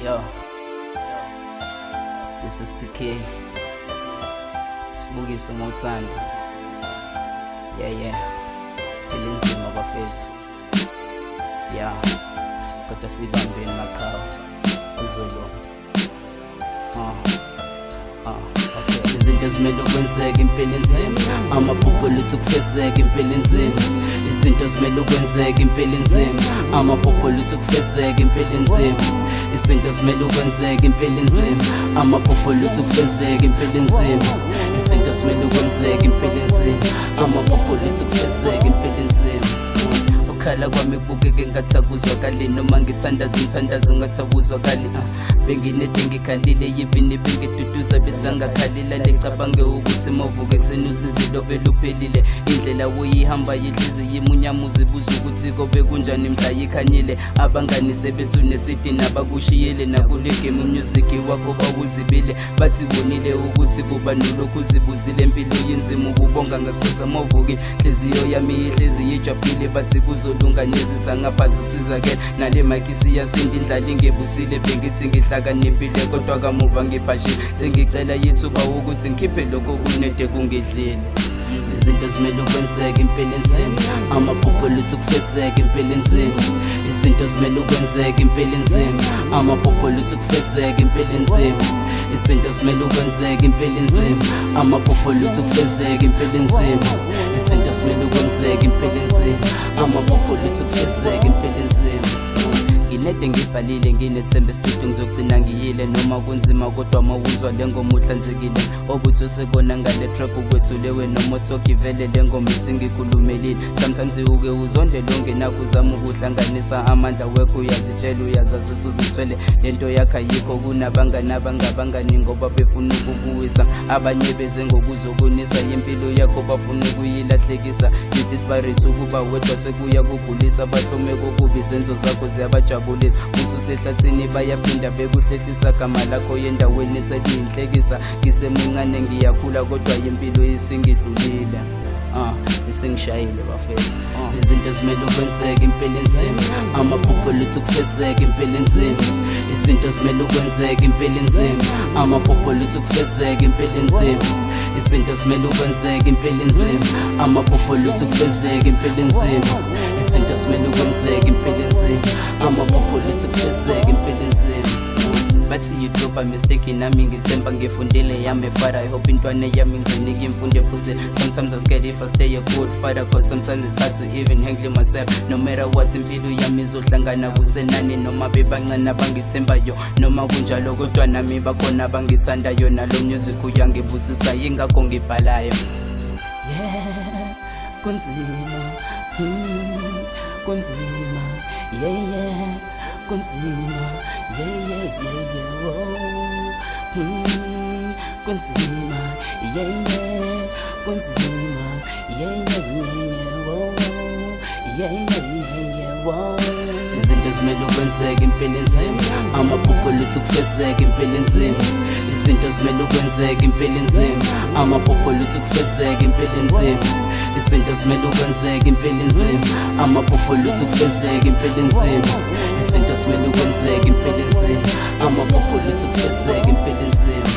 Yo, this is TK. Sibukise ngothando. Yeah. Elinzima bafethu. Yeah. Kodwa sibambeni maqhawe. Kuzolunga. Okay. Izinto zimele ukwenzeka, impela inzima. Amaphupho lutho kufezeka, impela inzima. Izinto zimele ukwenzeka, impela inzima. Amaphupho lutho kufezeka, impela inzima. Izinto zimele ukwenzeka, impela inzima. Amaphupho lutho kufezeka, impela inzima. Izinto zimele ukwenzeka, impela inzima. Amaphupho lutho kufezeka, impela inzima. Ukhala kwami kubukeke ngathi akuzwakali, noma ngithandaza umthandazo ngathi awuzwakali. Benginede ngikhalile, yivini bengiduduza benzangakhalila. Licabange ukuthi mavuke ekuseni usizi lobe luphelile. Indlela uyihamba yihlizi yimunyamuzi, buza ukuthi kobe kunjani mhla yikhanyile. Abangani sebethu nesidi nabakushiyile, nakule game music wakho bawuzibile. Bathi bonile ukuthi kuba nolokhu uzibuzile. Impilo yinzima, ukubonga ngakusasa mawuvukile. Nhliziyo yami ihlezi ijabulile, bathi kuzolunga nezitha ngaphansi sizakele. Nale mic siyasinda, indlala ingebusile. Bengithi ngihlakaniphile kodwa kamuva ngibhashile. Sengicela yithuba ukuthi ngikhiphe lokho kunede kungidlile. Izinto zimele ukwenzeka, impela inzima. Amaphupho lutho kufezeka, impela inzima. Izinto zimele ukwenzeka, impela inzima. Amaphupho lutho kufezeka, impela inzima. Izinto zimele ukwenzeka, impela inzima. Amaphupho lutho kufezeka, impela inzima. Izinto zimele ukwenzeka, impela inzima. Amaphupho lutho kufezeka, impela inzima. Nginede ngibhalile, nginethemba esitudio ngizogcina ngiyile noma kunzima, kodwa mawuzwa le ngoma uhlanzekile. Obuthi sekona ngale track ukwethulewe nomotoki, vele le ngoma isingikhulumelile. Sometimes uke uzonde longenakho, uzama ukuhlanganisa amandla wekho, uyazitshela, uyazazisa, uzithwele lento yakho ayikho. Kunabangani abangabangani ngoba befuna ukukuwisa, abanye beze ngokuzokunisa. Impilo yakho bafuna ukuyilahlekisa. You desperate ukuba wedwa, sekuya kugulisa. Bahlome kokubi, izenzo zakho ziyabajabulisa. Ususehlathini bayaphinda bekuhlehlisa, gama lakho endaweni seliyinhlekisa. Ngisemuncane ngiyakhula, kodwa impilo isingidlulile, isingishayile bafethu. Izinto zimele ukwenzeka, impela inzima. Amaphupho lutho kufezeka, impela inzima. Izinto zimele ukwenzeka, impela inzima. Amaphupho lutho kufezeka, impela inzima. Izinto zimele ukwenzeka, impela inzima. Amaphupho lutho kufezeka, impela inzima. Izinto zimele ukwenzeka, impela inzima. Amaphupho lutho kufezeka, impela inzima. Bathi you drop a mistake, nami ngithemba ngifundile. Yami father, I hope intwana yami ngizonika imfundo ephusile. Sometimes I scared if I stay a good father, 'cause sometimes it's hard to even handle myself. No matter what, impilo yami izohlangana kusenani. Noma bebancane abangithembayo, noma kunjalo kodwa nami bakhona abangithandayo. Nalo music uyangibusisa, yingakho ngibhalayo. Yeah, kunzima, kunzima, yeah, kunzima, yeah, oh, kunzima, yeah, kunzima, yeah, oh, yeah, oh. Izinto zimele ukwenzeka, impela inzima. Amaphupho lutho kufezeka, impela inzima. Izinto zimele ukwenzeka, impela inzima. Amaphupho lutho kufezeka, impela inzima. Izinto zimele ukwenzeka, impela inzima. Amaphupho lutho kufezeka, impela inzima. Izinto zimele ukwenzeka, impela inzima. Amaphupho lutho kufezeka, impela inzima.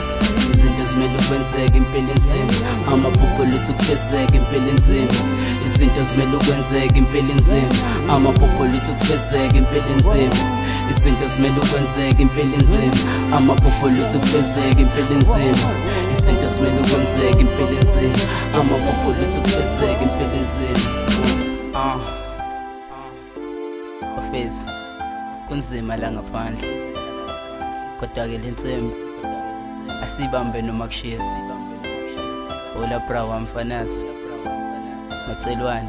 Izinto zimele ukwenzeka, impela inzima. Amaphupho lutho kufezeka, impela inzima. Izinto zimele ukwenzeka, impela inzima. Amaphupho lutho kufezeka, impela inzima. Izinto zimele ukwenzeka, impela inzima. Amaphupho lutho kufezeka, impela inzima. Izinto zimele ukwenzeka, impela inzima. Amaphupho lutho kufezeka, impela inzima. Bafethu, kunzima la ngaphandle, kodwa-ke le nsimbi asibambe noma kushisa. Hola bra wamfanasi, Macelwane,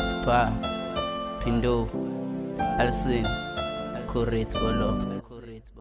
Spa, Phindo, Alison, Correct Olof.